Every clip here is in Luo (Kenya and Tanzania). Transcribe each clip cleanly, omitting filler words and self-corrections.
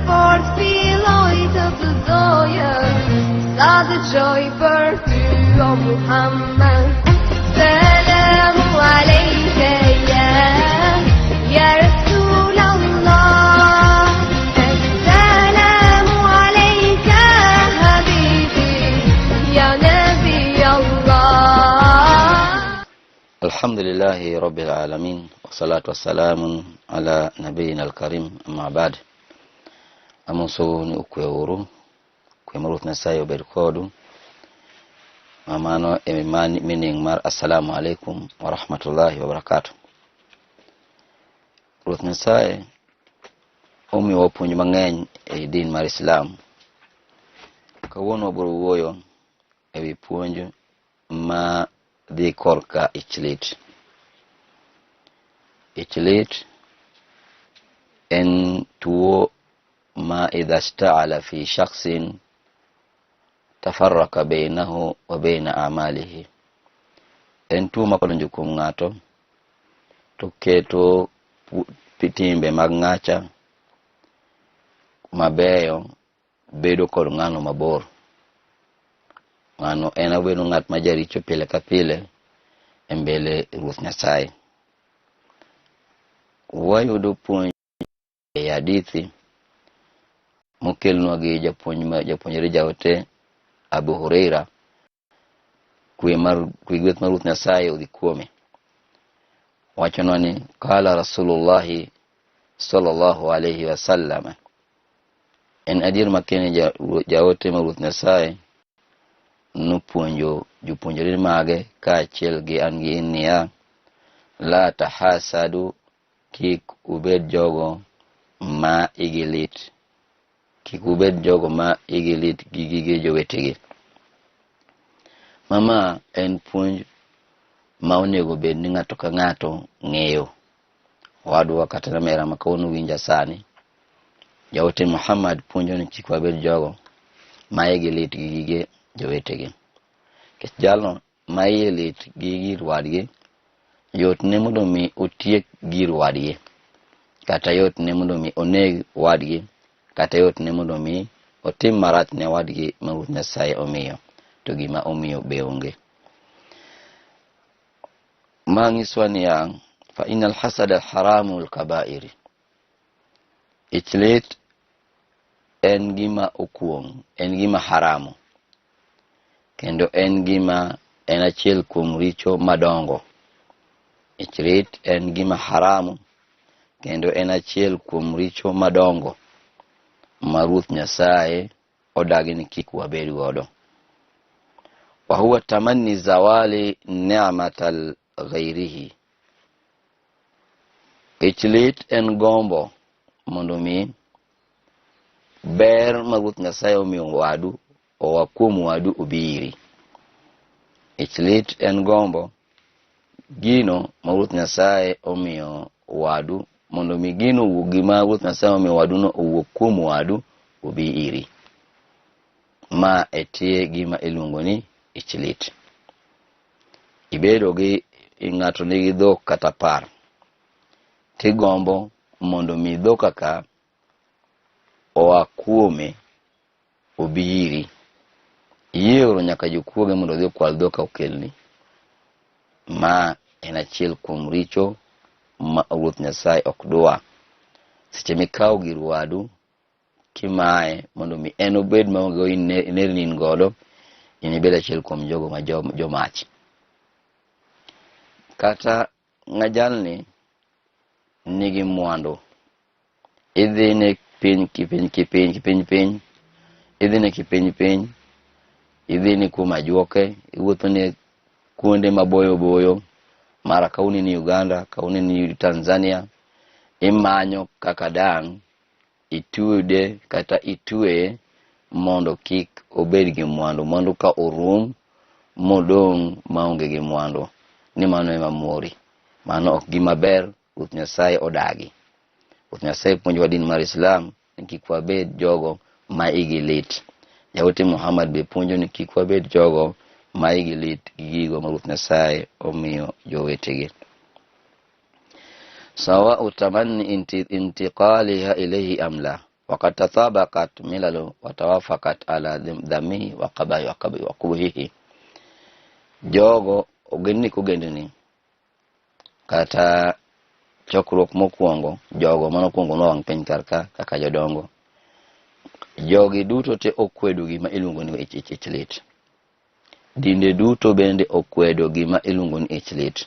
fort filloj të të dojë, sa dëgjoj për ty o Muhammed. Selamu alejke ja, ja Rasul Allah. Selamu alejke habibi, ja Nabi Allah. Alhamdulillahi rabbil alamin wassalatu wassalamu ala nabiyina alkarim amma ba'd. Amoso ni okwe uru kwe mar Ruoth Nyasaye obed kodu. Mano e meaning mar assalamu alaikum wa rahmatullahi wa barakatuh. Ruoth Nyasaye omiyowa puonj mang'eny e din mar Islam. Kawuono wabiro wuoyo e wi puonj ma dhi korka ich lit. Ich lit en tuo ma idha shtaala fi shakhsin tafarraka bainahu wa baina amalihi. En tuo ma kodonjo kuom ng'ato to keto timbe mag ng'acha mabeyo bedo kod ng'ano mabor. Ng'ano en obedo ng'at ma jaricho pile ka pile e mbele Ruoth Nyasaye. Wayudo puonj e hadithi mokelnwa gi japuonjre jaote Abu Huraira, kwe gweth mar Ruoth Nyasaye odhi kuome. Wachonwa ni qala Rasulullahi sallallahu alayhi wasallam, en adier makene jaote mar Ruoth Nyasaye nopuonjo jopuonjre mage kaachiel gi an gi in niya, la tahasadu, kik ubed jogo ma igi lit, kik ubed jogo ma igi lit gi gige jowetegi. Mama en puonj ma onego bed ni ng'ato ka ng'ato ng'eyo. Owadwa kata nyamera ma kawuono winja sani, jaote Muhammad puonjo ni kik wabed jogo ma igi lit gi gige jowetegi. Nikech jalno ma iye lit gi gir wadgi, yot ne mondo mi otiek gir wadgi, kata yot ne mondo mi oneg wadgi, kata yot ne mondo mi otim marach ne wadgi ma Ruoth Nyasaye omiyo, to gima omiyo be onge. Ma nyiswa niya, fa innal hasada haramu al-kabairi. Ich lit en gima okuong', en gima haramu, kendo en gima en achiel kuom richo madongo. Ich lit en gima haramu, kendo en achiel kuom richo madongo ma Ruoth Nyasaye odagi ni kik wabed godo. Wa huwa tamanni zawali ni'matal ghairihi. Ich lit en gombo mondo mi ber ma Ruoth Nyasaye omiyo wadu oa kuom wadu obi iri. Ich lit en gombo gino ma Ruoth Nyasaye omiyo wadu mondo mi gino owuog, gima Ruoth Nyasaye omiyo wadu no owuok kuom wadu obi iri. Ma e tie gima iluongo ni ich lit. Ibedo gi ng'ato nigi dhok kata par, tigombo mondo mi dhok kaka oa kuome obi iri. Ioro nyaka jokuoge mondo odhi okwal dhok okelni. Ma en achiel kuom richo ma Ruoth Nyasaye ok dwa. Seche mikawo gir wadu kimaye mondo mi en obed maonge go iner ni in godo, in ibed achiel kuom jogo ma jomach. Kata ng'ajalni nigi mwandu, idhine piny kipiny kipiny kipiny piny, idhine kipiny piny, idhine kuom ajuoke, iwuothone kuonde maboyo boyo, mara kauni ni Uganda, kauni ni Tanzania, imanyo kaka dang' itude kata itweye mondo kik obed gi mwandu, mwandu ka orum modong' maonge gi mwandu, ni mano ema mori. Mano ok gima ber, Ruoth Nyasaye odagi. Ruoth Nyasaye puonjowa din mar Islam ni kik wabed jogo ma igi lit. Jaote Muhammad be puonjo ni kik wabed jogo ma igi lit gi gigo ma Ruoth Nyasaye omiyo jowetegi. Sawa'u tamanni intiqaliha ilayhi am la. Wakad tathabaqat milalu watawafaqat ala dhamihi wa qabai wa qabi wa kubuhihi. Jogo ogendni kogendni kata chokruok mokwongo jogo manokwongo nowang' piny kar ka kaka jodongo jogi duto te okwedo gima iluongo ni ich ich ich lit. Dinde duto bende okwedo gima iluongo ni ich lit.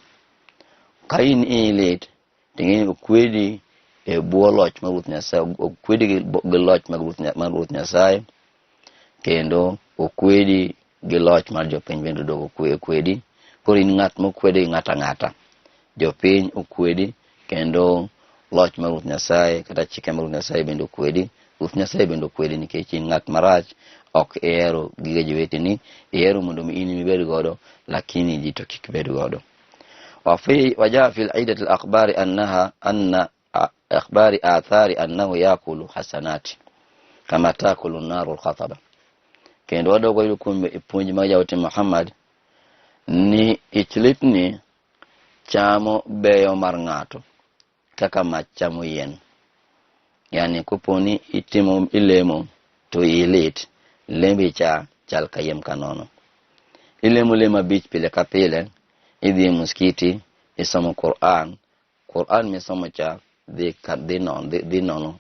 Ka in iyi lit to ing'e ni okwedi e bwo loch mar Ruoth Nyasaye, okwedi gi loch mag mar Ruoth Nyasaye, kendo okwedi gi loch mar jopiny bende odogo okwedi. Koro in ng'at mokwedi gi ng'ato ang'ata. Jopiny okwedi kendo loch mar Ruoth Nyasaye kata chike mar Ruoth Nyasaye bende okwedi. Ruoth Nyasaye bende okwedi nikech in ng'at marach, ok ihero gige joweteni, ihero mondo mi in ibed godo, lakini ji to kik bed godo. وفي وجاء في العدة الأخبار أنها أن أخبار آثار أنه يأكل حسنات كما تأكل النار الحطب. Kendo wadogo yudo kuom puonj mag jaote Muhammad ni ich litni chamo beyo mar ng'ato kaka mach chamo yien. Yani kopo ni itimo ilemo to iyi lit, lembi cha chal kayiem kanono. Ilemo lemo abich pile ka pile, idhi e muskiti, isomo Quran, Quran misomo cha dhi ka dhi nono, dhi nono.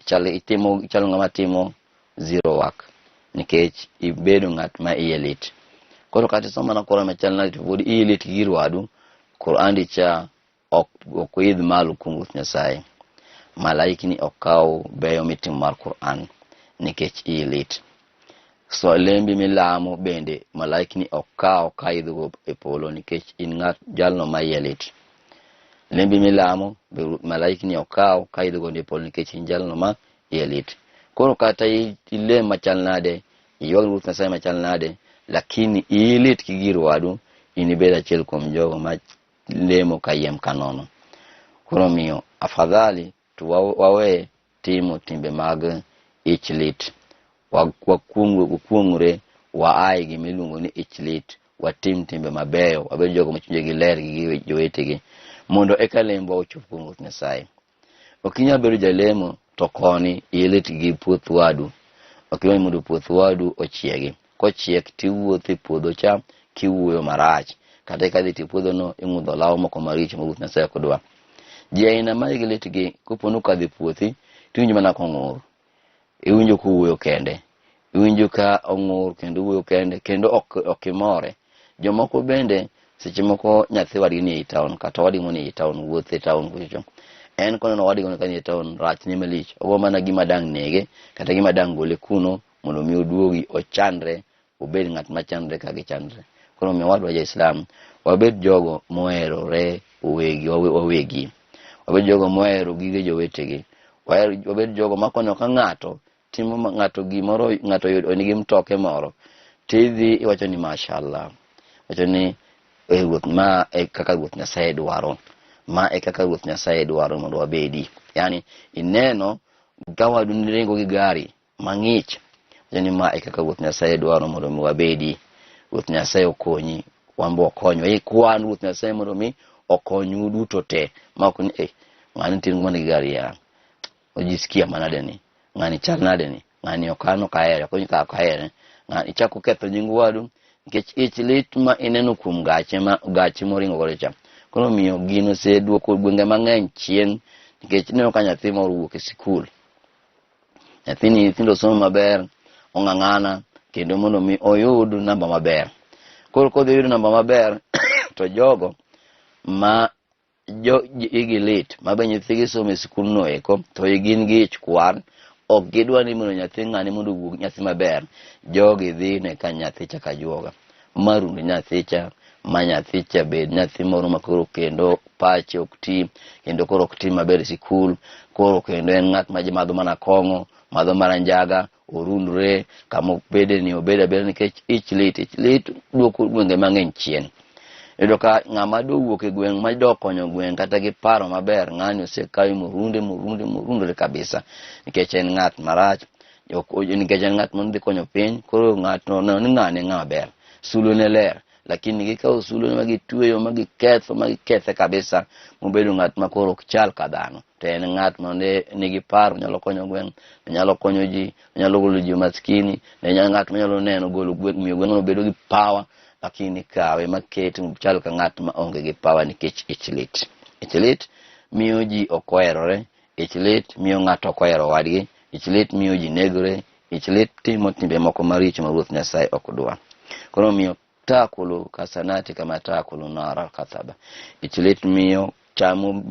Chal itimo chalo ng'ama timo zero work nikech ibedo ng'at ma iye lit. Koro kata isomo mana Quran machal nade to pod iyi lit gi gir wadu, Quran di cha ok ok idh malo kuom Ruoth Nyasaye. Malaikni ok kaw beyo mitimo mar Quran nikech iyi lit. So lembi milamo bende malaikni ok kaw ka idhigo e polo nikech in ng'at jalno ma iye lit. Lembi milamo be malaikni ok kaw ka idhigo e polo nikech in jalno ma iye lit. Koro kata ilem machal nade, iywag Ruoth Nyasaye machal nade, lakini iyi lit gi gir wadu, in ibed achiel kuom jogo ma lemo kayiem kanono. Koro omiyo afadhali to wawe timo timbe mag ich lit. Wakuong're waaye gima iluongo ni ich lit, watim timbe mabeyo, wabed jogo ma chunjegi ler gi jowetegi, mondo eka lembwa ochop kuom Ruoth Nyasaye. Ok inyal bedo jalemo to koni iyi lit gi puoth wadu. Ok inyal mondo puoth wadu ochiegi. Kochiek tiwuotho e puodho cha kiwuoyo marach. Kata ka idhi to puodho no ing'udho law moko maricho ma Ruoth Nyasaye ok dwa. Ji aina ma igi lit gi kopo ni okadho e puothi tiwinjo mana kong'ur. Iwinjo kowuoyo kende. Iwinjo ka ong'ur kendo owuoyo kende kendo ok ok imore. Jomoko bende seche moko nyathi wadgi ni ei town kata owadgi moro ni ei town wuotho e town kuchocho. En koneno owadgi moro ka ni e town rachne malich. Ogo mana gima dang' nege kata gima dang' gole kuno mondo mi oduogi ochandre obed ng'at machandre ka gichandre. Koro omiyo wadwa ja Islam wabed jogo moherore owegi wawegi. Wabed jogo mohero gige jowetegi. Wabed jogo makonyo ka ng'ato timo ng'ato gimoro ng'ato oyudo nigi mtoke moro tidhi iwacho ni mashallah. Wacho ni e ruoth ma e kaka Ruoth Nyasaye dwaro. Ma e kaka Ruoth Nyasaye dwaro mondo wabedi. Yani ineno ka wadu ringo gi gari mang'ich wacho ni ma e kaka Ruoth Nyasaye dwaro mondo mi wabedi. Ruoth Nyasaye okonyi, wan be okonywa. Ikwan Ruoth Nyasaye mondo mi okonyu duto te. Ma ok ni eh ng'ani tingo mana gi gari ya. Ojisikia manade ni. Ng'ani chal nade ni. Ng'ani ok an ok ahere, ok ka ok ahere. Ng'ani ichako ketho nying wadu nikech ich lit ma ineno kuom gache ma gache moringo godo cha. Koro omiyo gino oseduoko gwenge mang'eny chien nikech ineno ka nyathi moro owuok e sikul. Nyathini nyithindo somo maber, ong'ang'ana kendo mondo mi oyud namba maber. Koro kodhi yudo namba maber to jogo ma jo igi lit ma be nyithigi somo e sikulno eko to gin gi ich kwar ok gidwa ni mondo nyathi ng'ani mondo owuog nyathi maber. Jogi dhi ne ka nyathi cha kajuoga ma rund nyathi cha ma nyathi cha bed nyathi moro ma koro kendo pache ok ti kendo koro ok tim maber e sikul koro kendo en ng'at ma madho mana kong'o madho mana njaga orundre kama obede ni obed abeda nikech ich lit ich lit duoko gwenge mang'eny chien. Iyudo ka ng'ama dowuok e gweng' ma do konyo gweng' kata gi paro maber ng'ani osekawi morunde morunde morundore kabisa nikech en ng'at marach nikech en ng'at modhi konyo piny koro ng'atno neno ni ng'ani en ng'ama ber sulwe ne ler. Lakini gikawo sulwe ma gitweyo ma giketho ma gikethe kabisa mobedo ng'at ma koro ok chal ka dhano. To en ng'at ma ne nigi paro, nyalo konyo gweng', nyalo konyo ji, nyalo golo ji maskini, ne ng'at manyalo neno golo gweng', miyo gweng'no bedo gi power, lakini kawe makete chal ka ng'at ma onge gi power nikech ich lit. Ich lit miyo ji ok oherore, ich lit miyo ng'ato ok ohero wadgi, ich lit miyo ji negore, ich lit timo timbe moko maricho ma Ruoth Nyasaye ok dwa. Koro miyo takulu kasanati kama takulu nara kathaba. Ich lit miyo chamo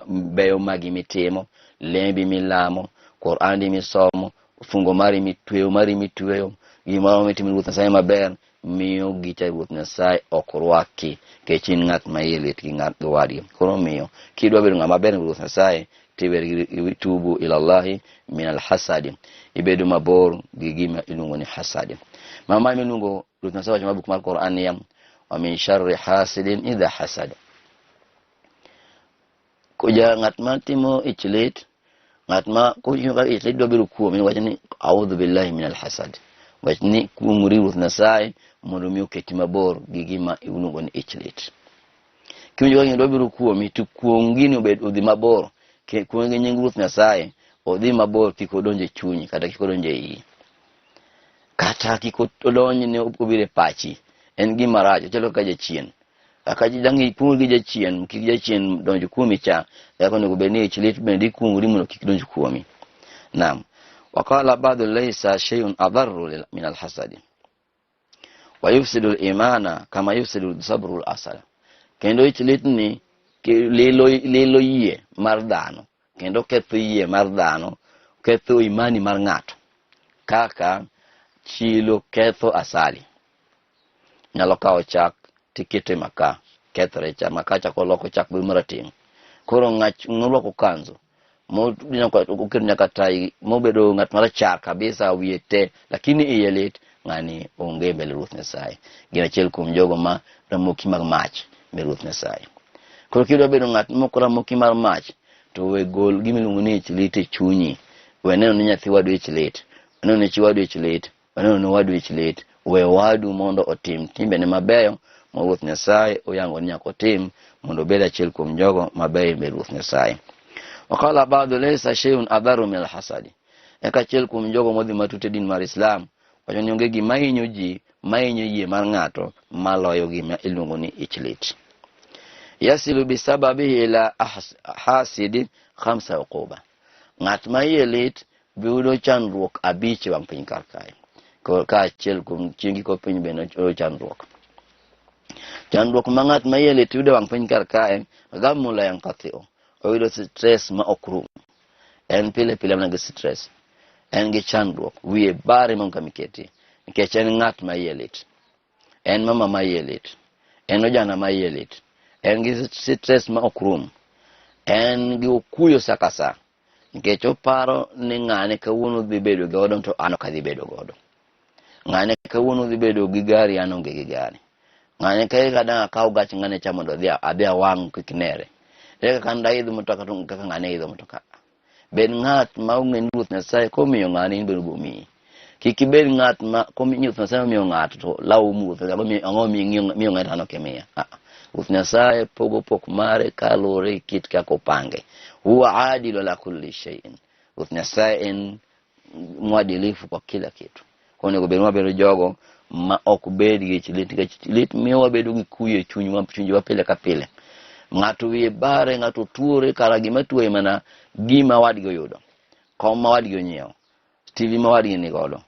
beyo magi mitimo, lembi milamo, Qur'ani misomo, fungo mari mitweyo mari mitweyo, gimoro mitimo Ruoth Nyasaye maber, miyo gicha Ruoth Nyasaye ok rwaki nikech in ng'at ma iye lit gi ng'at gi wadgi. Koro miyo kidwa bedo ng'ama ber Ruoth Nyasaye tibed gi tubu ilallahi min alhasadi, ibedo mabor gi gima iluongo ni hasadi. Mama miluongo Ruoth Nyasaye wacho ma buk mar Qur'an niya, wa min sharri hasidin idha hasad. Koja ng'at ma timo ich lit, ng'at ma kowinjo ka ich lit dwa biro kuome, wacho ni audhu billahi min alhasad. Wach ni kuong'ori Ruoth Nyasaye mondo mi oketi mabor gi gima iluongo ni ich lit. Kiwinjo ka gini dwa biro kuomi, to kuong' gini obed odhi mabor. Kuong' gi nying Ruoth Nyasaye odhi mabor kik odonj e chunyi kata kik odonj e iyi. Kata kik odonj ne obiro e pachi. En gima rach, ochalo kaka jachien. Kaka dang' ikuong gi jachien, kik jachien donj kuomi cha, kaka onego bed ni ich lit bende ikuong'ori mondo kik donj kuomi. Naam. Waqala ba'du laysa shay'un adarru min alhasadi. Wa yufsidu al-imana kama yufsidu sabru al-asal. Kendo ich lit ni lilo, lilo yie mar dhano, kendo ketho yie mar dhano, ketho imani mar ng'ato. Kaka chilo ketho asali. Nyalo kawo chak tiketo e makaa, kethore cha, makaa chako loko chak bedo marateng'. Koro ng'ach morwako kanzu, oketo nyaka tai, mobedo ng'at marachar kabisa, wiye te, lakini iye lit, ng'ani onge mbele Ruoth Nyasaye. Gin achiel kuom jogo ma ramoki mag mach mbele Ruoth Nyasaye. Koro kidwa bedo ng'at mok ramoki mar mach, to we gol gima iluongo ni ich lit e chunyi. We neno ni nyathi wadu ich lit, we neno ni chi wadu ich lit, we neno ni wadu ich lit. We wadu mondo otim timbene mabeyo ma Ruoth Nyasaye oyango ni nyaka otim mondo obed achiel kuom jogo mabeyo mbele Ruoth Nyasaye. Waqala ba'du laysa shay'un adaru min alhasadi. Eka achiel kuom jogo modhi matut e din mar Islam wacho ni onge gima hinyo ji, mahinyo yie mar ng'ato maloyo gima iluongo ni ich lit. Yasilu bisababihi ila hasidi khamsa uquba. Ng'at ma iye lit yudo chandruok abich e wang' piny kar kae. Kaachiel kuom chieng' giko piny bende oyudo chandruok. Chandruok ma ng'at ma iye lit yudo e wang' piny kar kae, ghamu la yanqati'u. Oyudo stress ma ok rum. En pile pile mana gi stress. En gi chandruok, wiye bare maonge kama iketie. Nikech en ng'at ma iye lit. En mama ma iye lit. En ojana ma iye lit. En gi stress ma ok rum. En gi okuyo sa ka sa. Nikech oparo ni ng'ane kawuono dhi bedo godo to an ok adhi bedo godo. Ng'ane kawuono dhi bedo gi gari an onge gi gari. Ng'ane ka dang' akaw gach ng'ane cha mondo adhi awang' kik nere. Ere kaka an daidh mtoka to kaka ng'ane idho mtoka. Bed ng'at ma ong'e ni Ruoth Nyasaye komiyo ng'ane in bende omiyi. Kik ibed ng'at ma komiyo Ruoth Nyasaye omiyo ng'ato to laumu Ruoth Nyasaye ang'o miyo ng'ato an ok imiya. Ruoth Nyasaye pogo pok mare kaluwore gi kit kaka opange. Huwa adilu ala kulli shay'in. Ruoth Nyasaye en mwadilifu kwa kila kitu. Kwa onego bed ni wabedo jogo ma ok bed gi ich lit, nikech lit miyo wabedo gi kuyo e chunywa, chunjwa pile ka pile. Ng'ato wiye bare, ng'ato tuore, kara gima tuoye mana gima wadgi oyudo, kom ma wadgi onyiewo, TV ma wadgi ni godo,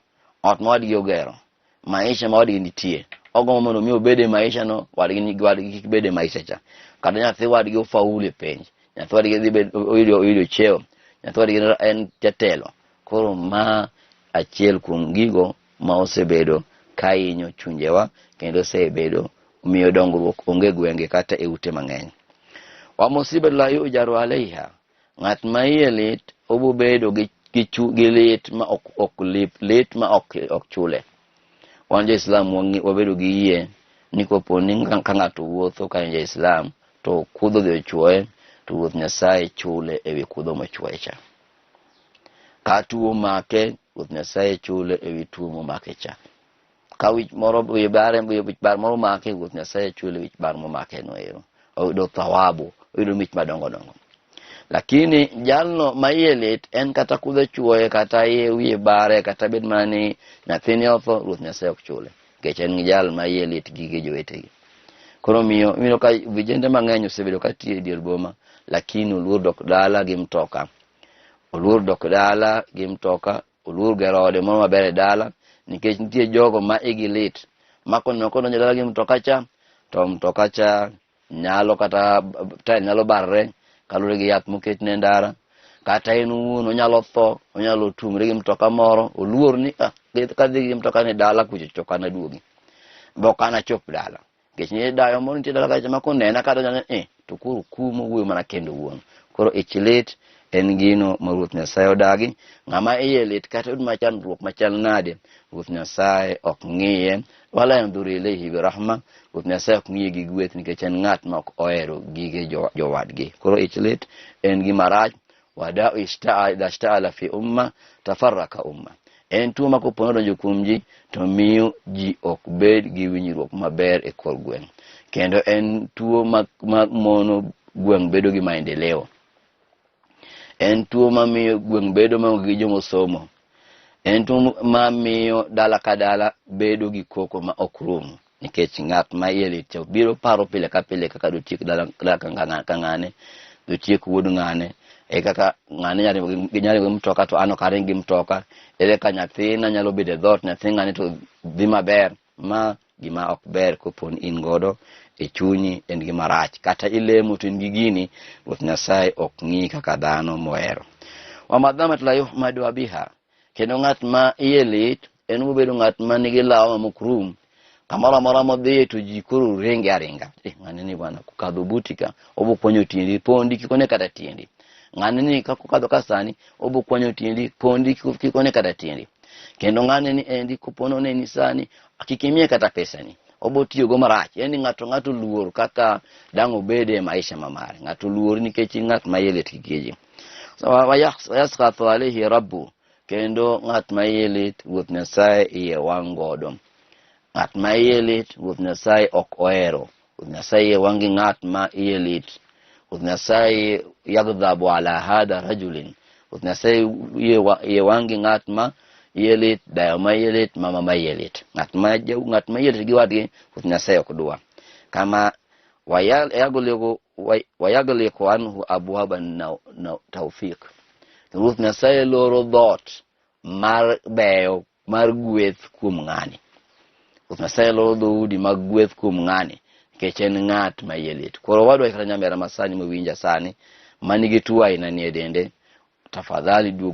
ot ma wadgi ogero, maisha ma wadgi nitie. Ogombo mondo mi obed e maisha no, wadgi wadgi kik bed e maisha cha. Kata nyathi wadgi ofaulu e penj, nyathi wadgi dhi bed oyudo cheo, nyathi wadgi en jatelo. Koro ma achiel kuom gigo ma osebedo ka hinyo chunjewa kendo osebedo miyo dongruok onge gwenge kata e ute mang'eny. Wa musiba la yujaru alaiha. Ng'at ma iye lit obo bedo gi gi lit ma ok ok lip, lit ma ok ok chule. Wan jo-Islam wabedo gi yie ni kopo ni ka ng'ato wuotho ka en ja-Islam to kudho odhi ochuoye to Ruoth Nyasaye chule ewi kudho mochuoye cha. Ka tuo omake, Ruoth Nyasaye chule ewi tuo momake cha. Ka wich moro wiye bare, wich bar moro make, Ruoth Nyasaye chule wich bar momake no ero. Oyudo thawabu, oyudo mich madongo dongo. Lakini jalno ma iye lit en kata kudho chuoye, kata iye wiye bare, kata bed mana ni nyathine otho, Ruoth Nyasaye ok chule. Nikech en jal ma iye lit gige jowetegi. Koro miyo iyudo ka vijende mang'eny osebedo ka tiyo e dier boma, lakini oluor dok dala gi mtoka. Oluor dok dala gi mtoka, oluor gero ode moro maber e dala, nikech nitie jogo ma igi lit. Ma koneno kodonjo dala gi mtoka cha, to mtoka cha nyalo kata tael nyalo barre kaluwore gi yath moketne e ndara, kata en owuon onyalo tho, onyalo tuomre gi mtoka moro, oluor ni ah, kadhi gi mtoka ni dala kucho to ok anaduogi, be ok anachop dala. Nikech nitie dayo moro nitie dala kacha ma konena kadonjo ni eh, to koro kumo wuoyo mana kende owuon. Koro ich lit en gino ma Ruoth Nyasaye odagi. Ng'ama iye lit kata yud ma chandruok machal nade, Ruoth Nyasaye ok ng'iye. Wala yanzuru ilayhi birahma, Ruoth Nyasaye ok ng'iye gi gweth nikech en ng'at ma ok ohero gige jowadgi. Koro ich lit en gima rach. Wadau idha ishta'ala fi umma tafarraka umma. En tuo ma kopo nodonjo kuom ji to miyo ji ok bed gi winjruok maber e kor gweng'. Kendo en tuo ma mono gweng' bedo gi maendeleo. En tuo ma miyo gweng' bedo maonge gi jomosomo. En tuo ma miyo dala ka dala bedo gi koko ma ok rum. Nikech ng'at ma iye lit cha biro paro pile ka pile kaka dotiek dala, dala ka ng'ane, dotiek wuod ng'ane, e kaka ng'ane nyalo ringo gi mtoka to an ok aring gi mtoka, ere ka nyathina nyalo bedo e dhoot, nyathi ng'ane to dhi maber. Ma gima ok ber kopo ni in godo e chunyi, en gima rach. Kata ilemo to in gi gini, Ruoth Nyasaye ok ng'i kaka dhano mohero. Wa madhamat la yuhmadu biha, kendo ng'at ma iye lit en obedo ng'at ma nigi lawama mok rum. Kamoro amora modhiye to ji koro ringe aringa. Ng'ani ni bwana kokadho buti ka, obo kwanyo tiendi, pondi kik one kata tiendi. Ng'ani ni ka kokadho ka sani, obo kwanyo tiendi, pondi kik one kata tiendi. Kendo ng'ani ni endi kopo noneni sani, kik imiye kata pesani, obo tiyogo marach. Yaani ng'ato ng'ato luor kaka dang' obede e maisha ma mare. Ng'ato luor nikech in ng'at ma iye lit gi geje. So, wa yaskhathu alayhi rabbu, kendo ng'at ma iye lit Ruoth Nyasaye iye wang' godo. Ng'at ma iye lit Ruoth Nyasaye ok ohero. Ruoth Nyasaye iye wang' gi ng'at ma iye lit. Ruoth Nyasaye yaghdhabu ala hadha rajulin. Ruoth Nyasaye iye wang' gi ng'at ma iye lit, dayo ma iye lit, mama ma iye lit. Ng'at ma iye lit gi wadgi Ruoth Nyasaye ok dwa. Kama wayagliqu anhu abwaba tawfiq. Ruoth Nyasaye loro dhoot mar beyo mar gweth kuom ng'ani. Ruoth Nyasaye loro dhoudi mag gweth kuom ng'ani nikech en ng'at ma iye lit. Koro wadwa kata nyamera masani mowinja sani manigi tuo aina ni e dende, tafadhali duog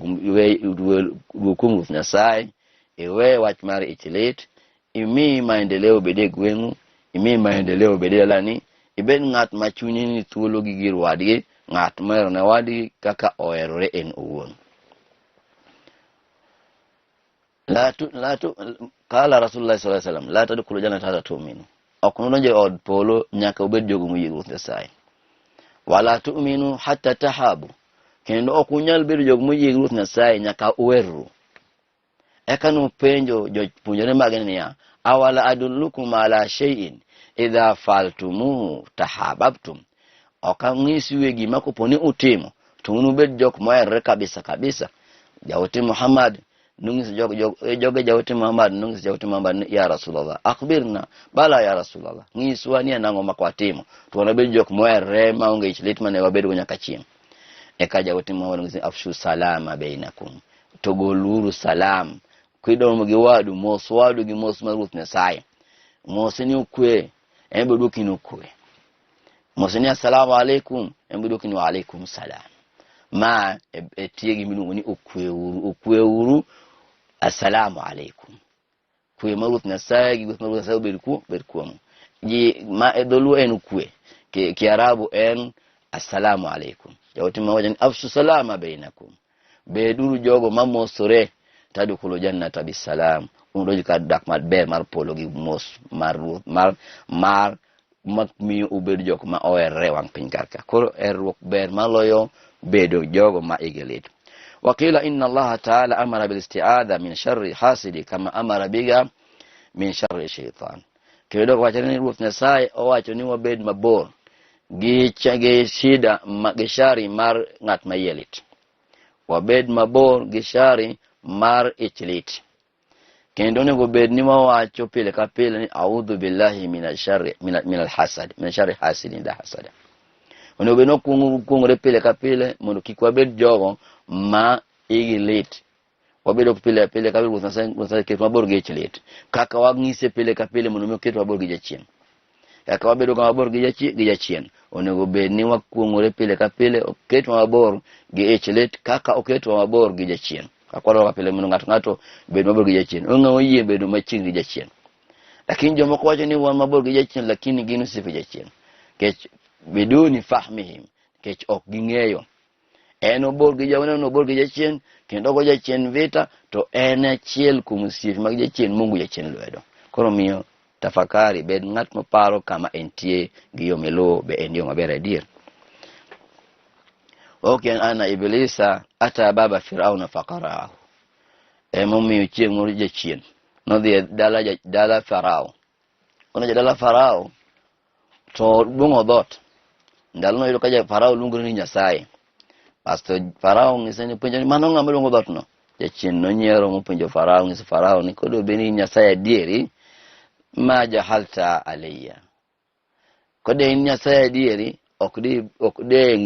kuom Ruoth Nyasaye, iwe wach mar ich lit, imi maendeleo obed e gweng'u, imi maendeleo obed e dalani, ibed ng'at ma chunye ni thuolo gi gir wadgi, ng'at mohero ne wadgi kaka oherore en owuon. La tu, la tu, qala Rasulullah sallallahu alaihi wasallam, la tadkhulu jannata hatta tu'minu. Ok unudonj e od polo nyaka ubed jogo moyie Ruoth Nyasaye. Wala tu'minu hatta tahabu. Kendo ok unyal bedo jogo moyie Ruoth Nyasaye nyaka uherru. Eka nopenjo jopuonjre mage niya, awala adullukum ala shay'in idha faltumuhu tahababtum. Ok ang'isue gima kopo ni utimo to unubed jok moherore kabisa kabisa. Jaote Muhammad nonyiso joge jaote Muhammad nonyiso jaote Muhammad ni ya Rasulallah, akhbirna bala ya Rasulallah, nyiswa ni en ang'o ma kwatimo to wanabed jok moherore maonge ich lit mane wabedogo nyaka chieng'. Eka jaote Muhammad nonyiso afshu salama bainakum, to goluru salam kidongo gi wadu, mos wadu gi mos mar Ruoth Nyasaye. Mose ni okwe, en be odwoki ni okwe. Mose ni assalamu alaikum, en be odwoki ni wa alaikum salam. Ma e tie gima iluongo ni okweuru, okweuru, assalamu alaikum. Kwe mar Ruoth Nyasaye gi gweth mar Ruoth Nyasaye obed bed kuomu. Ji ma e dholuo en kwe, Kiarabu en assalamu alaikum. Jaote Muhammad ni afshu salama bainakum. Beduru jogo mamosore tadkhulu jannata bisalam. Unudonj kar dak maber mar polo gi mos mar Ruoth mar mar miyo ubed jok ma oherore e wang' piny kar ka. Koro herruok ber maloyo bedo jogo ma igi lit. Wakila inna Allaha ta'ala amara bil isti'adha min sharri hasidi kama amara biga min sharri shaitan. Kendo wacho ni Ruoth Nyasaye owacho ni wabed mabor gi gi shida gi shari mar ng'at ma iye lit. Wabed mabor gi shari mar ich lit. Kendo onego bed ni wawacho pile ka pile ni audhu billahi min sharri min alhasad min sharri hasidin idha hasada. Onego bed ni wakuong'ore pile ka pile mondo kik wabed jogo ma igi lit. Wabedo pile pile ka Ruoth Nyasaye ketwa mabor gi ich lit. Kaka wang'ise pile ka pile mondo mi oketwa mabor gi jachien. Kaka wabedo ga mabor gi jachien, onego bed ni wakuong'ore pile ka pile oketwa mabor gi ich lit kaka oketwa mabor gi jachien. Kaka wadwaro pile mondo ng'ato ng'ato bed mabor gi jachien. Onge ng'ama oyie bedo machiegni gi jachien. Lakini jomoko wacho ni wan mabor gi jachien, lakini gin osiepe jachien. Nikech biduni fahmihim, nikech ok ging'eyo. En obor gi jawaneno, obor gi jachien, kendo ogo jachien vita, to en achiel kuom osiepe mag jachien mongo jachien lwedo. Koro miyo tafakari, bed ng'at maparo kama entie gi yo miluwo, be en yo maber adier. Ok ana iblisa ata baba Firauna faqara'ahu. Emomiyo chieng' moro jachien nodhi e dala, dala Farao. Kono dala Farao to duong'o dhoot. Ndalo noyudo ka ja Farao luongore ni Nyasaye. Basto Farao ng'ise ni penjo ni mano ng'ama luongo dhoot no? Jachien nonyiero mopenjo Farao, ng'iso Farao ni kodo bed ni Nyasaye adieri ma jahalta alayya. Kode in Nyasaye adieri ok de